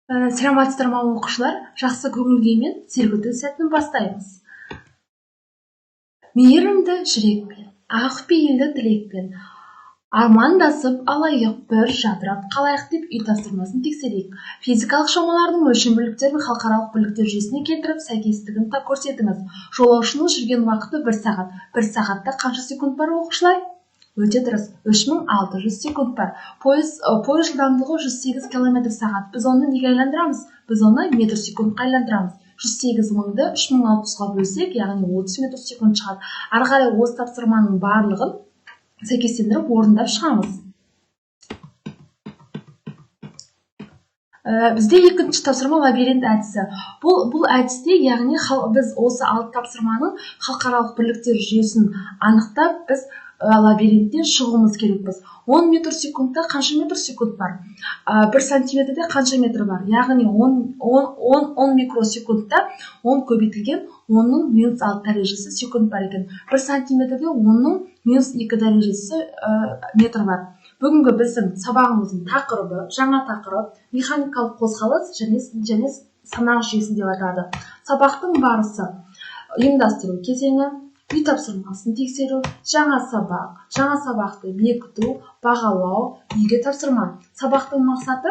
Саламатсыздар ма, оқушылар? Жақсы көңіл күймен сергіту сәтін бастаймыз. Мейірімді жүрекпен, ақ пейілді тілекпен армандасып алайық, бір жадырап қалайық деп үй тапсырмасын тексерейік. Физикалық шамалардың өлшем бірліктерін халықаралық бірліктер жүйесіне келтіріп, сәйкестігін көрсетіңіз. Жолаушының жүрген уақыты 1 сағат. 1 сағатта қанша секунд бар, оқушылар? Өте дұрыс, 3600 секунд бар. Пойыз жылдамдығы 108 км сағат. Біз оны неге айландырамыз? Біз оны метр секундқа айландырамыз. 108 мыңды 3600-ға бөлсек, яғни 30 метр секунд шығады. Ары қарай осы тапсырманың барлығын сәйкестендіріп орындап шығамыз. Бізде екінші тапсырма лабиринт әдісі. Бұл әдісте, яғни біз осы 6 тапсырманың халықаралық бірліктер жүйесін анықтап, біз лабиринттен шығуымыз керекпіз. 10 метр секундта қанша метр секунд бар? 1 сантиметрде қанша метр бар? Яғни 10 микросекундта 10 көбейтілген 10-ның минус 6 дәрежесі секунд бар екен. 1 сантиметрде 10-ның минус 2 дәрежесі метр бар. Бүгінгі біздің сабағымыздың тақырыбы, жаңа тақырып, механикалық қозғалыс және санақ жүйесі деп аталады. Сабақтың барысы: ұйымдастыру кезеңі, үй тапсырмасын тексеру, жаңа сабақ, жаңа сабақты бекіту, бағалау, үйге тапсырма. Сабақтың мақсаты: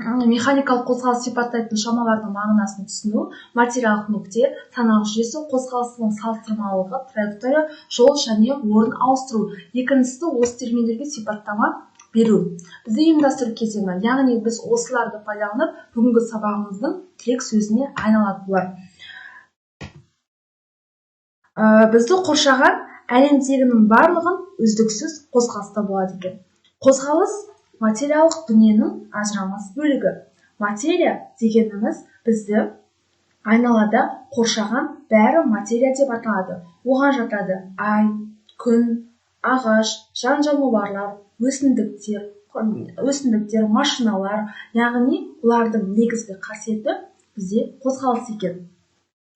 механикалық қозғалыс сипаттайтын шамалардың мағынасын түсіну, материалдық нүкте, санақ жүйесі, қозғалысының салыстырмалылығы, траектория, жол және орын ауыстыру. Екіншісі, осы терминдерге сипаттама беру. Бізде ұйымдастыру кезеңі, яғни біз осыларды пайдаланып, бүгінгі сабағымыздың тірек сөзіне айналады бұлар. Бізді қоршаған әлемдегінің барлығын үздіксіз қозғалыста болады екен. Қозғалыс материалдық дүниенің ажырамас бөлігі. Материя дегеніміз бізді айналада қоршаған бәрі материя деп аталады. Оған жатады ай, күн, ағаш, жан-жануарлар, өсімдіктер, машиналар, яғни бұлардың негізгі қасиеті бізде қозғалыс екен.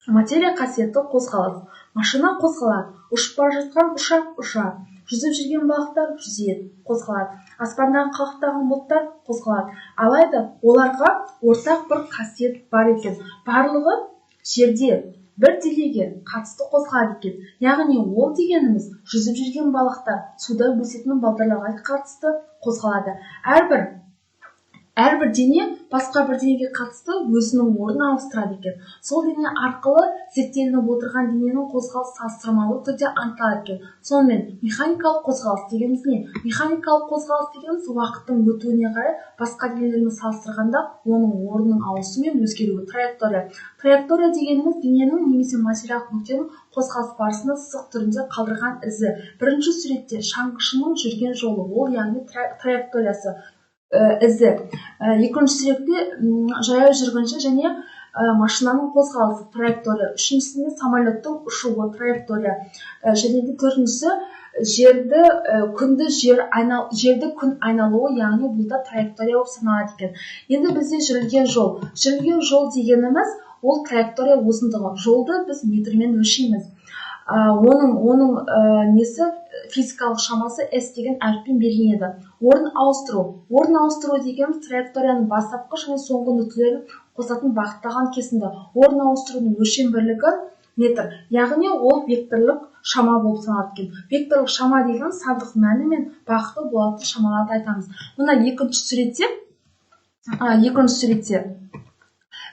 Материя қасиеті қозғалыс. Машина қозғалады, ұшып бара жатқан ұшақ ұшады, жүзіп жүрген балықтар жүзеді, қозғалады, аспандағы қалықтаған бұлттар қозғалады. Алайда оларға ортақ бір қасиет бар екен. Барлығы жерде бір денеге қатысты қозғалады екен. Яғни ол дегеніміз жүзіп жүрген балықтар суда өсетін балдырларға қатысты қозғалады. Әрбір дене басқа бір денеге қатысты өзінің орнын ауыстырады екен. Сол дене арқылы зерттелініп отырған дененің қозғалысы салыстырмалы түрде анықталады екен. Сонымен, механикалық қозғалыс дегеніміз не? Механикалық қозғалыс дегеніміз уақыттың өтуіне қарай басқа денелермен салыстырғанда оның орнының ауысуы мен өзгеруі, траектория. Траектория дегеніміз дененің немесе материалдық нүктенің қозғалыс барысында сызық түрінде қалдырған ізі. Бірінші суретте шаңғышының жүрген жолы, ол яғни траекториясы, ізі. Екінші суретте жаяу жүргінші және машинаның қозғалысы, траектория. Үшіншісінде самолеттің ұшуы, траектория. Және де төртіншісі жерді күн айналуы, яғни бұл да траектория болып саналады екен. Енді бізде жүрілген жол. Жүрілген жол дегеніміз ол траектория ұзындығы. Жолды біз метрмен өлшейміз. Оның несі физикалық шамасы S деген әріппен белгіленеді. Орын ауыстыру. Орын ауыстыру дегеніміз траекторияның бастапқы және соңғы нүктелерін қосатын бағыттаған кесінді. Орын ауыстырудың өлшем бірлігі метр, яғни ол векторлық шама болып саналады екен. Векторлық шама деген сандық мәні мен бағыты болатын шамаларды айтамыз. Мына екінші суретте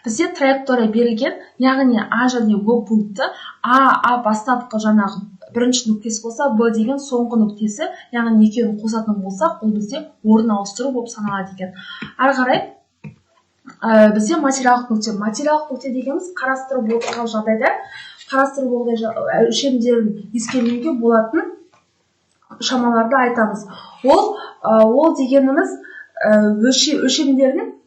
бізде траектория берілген, яғни А және Б пункті. А бастапқы жаңағы бірінші нүктесі болса, Б деген соңғы нүктесі, яғни екеуін қосатын болсақ, бұл бізде орын ауыстыру болып саналады екен. Ары қарай бізде материалдық нүкте. Материалдық нүкте дегеніміз қарастырып отырған жағдайда қарастырып отырған өлшемдерін ескермеуге болатын шамаларды айтамыз. Ол дегеніміз өлшемдерін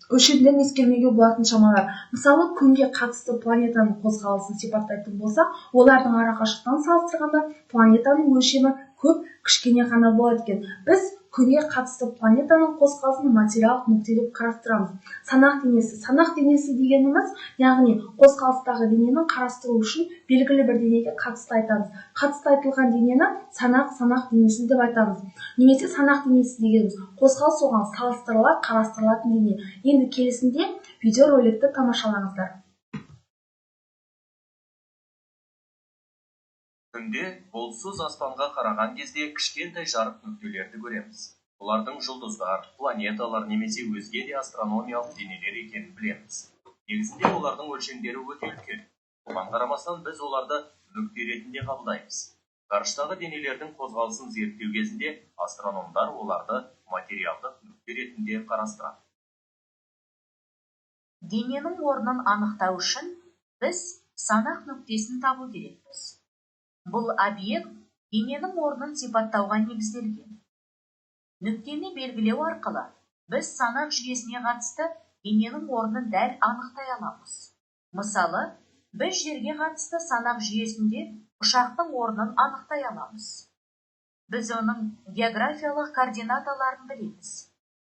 ескермеуге болатын шамалар. Мысалы, күнге қатысты планетаның қозғалысын сипаттайтын болсақ, олардың арақашықтығын салыстырғанда планетаның өлшемі көп кішкене ғана болады екен. Біз Күнге қатысты планетаның қозғалысын материалдық нүкте деп қарастырамыз. Санақ денесі. Санақ денесі дегеніміз, яғни қозғалыстағы денені қарастыру үшін белгілі бір денеге қатысты айтамыз. Қатысты айтылған денені санақ денесі деп айтамыз. Немесе санақ денесі дегеніміз қозғалыс оған салыстырыла қарастырылатын дене. Енді келесінде видеороликті тамашалаңыздар. Түнде бұлтсыз аспанға қараған кезде кішкентай жарық нүктелерді көреміз. Олардың жұлдыздар, планеталар немесе өзге де астрономиялық денелер екенін білеміз. Негізінде олардың өлшемдері өте үлкен. Оған қарамастан біз оларды нүкте ретінде қабылдаймыз. Ғарыштағы денелердің қозғалысын зерттеу кезінде астрономдар оларды материалдық нүкте ретінде қарастырады. Дененің орнын анықтау үшін біз санақ нүктесін табу керекпіз. Бұл объект дененің орнын сипаттауға негізделген. Нүктені белгілеу арқылы біз санақ жүйесіне қатысты дененің орнын дәл анықтай аламыз. Мысалы, біз жерге қатысты санақ жүйесінде ұшақтың орнын анықтай аламыз. Біз оның географиялық координаталарын білеміз.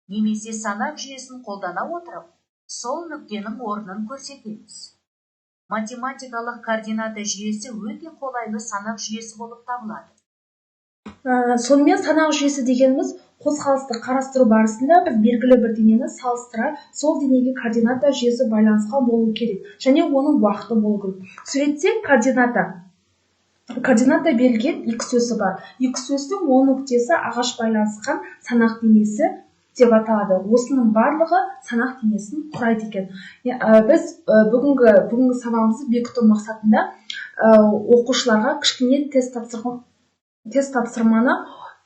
Немесе санақ жүйесін қолдана отырып, сол нүктенің орнын көрсетеміз. Математикалық координата жүйесі өте қолайлы санақ жүйесі болып табылады. Сонымен санақ жүйесі дегеніміз қозғалысты қарастыру барысында біз белгілі бір денені салыстыра, сол денеге координата жүйесі байланысқан болу керек және оның уақыты болу керек. Суретте координата берілген x өсі бар. X өсінің оң нүктесі ағаш байланысқан санақ денесі деп аталады. Осының барлығы санақ денесін құрайды екен. Біз бүгінгі сабағымызды бекіту мақсатында оқушыларға кішкене тест тапсырманы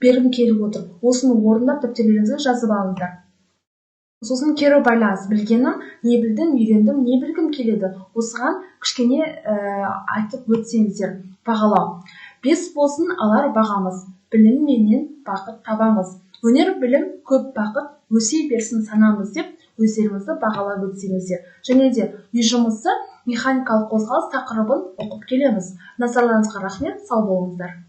бергім келіп отыр. Осыны орындап дәптерлеріңізге жазып алыңыздар. Сосын кері байланыс. Білгенім, не білдім, үйрендім, не білгім келеді. Осыған кішкене айтып өтсеңіздер. Бағалау. 5 болсын алар бағамыз, білім менен бақыт табамыз. Өнер, білім, көп бақыт, өсе берсін санамыз деп өздеріңізді бағалап өтсеңіздер. Және де үй жұмысы механикалық қозғалыс тақырыбын оқып келеміз. Назарларыңызға рахмет, сау болыңыздар.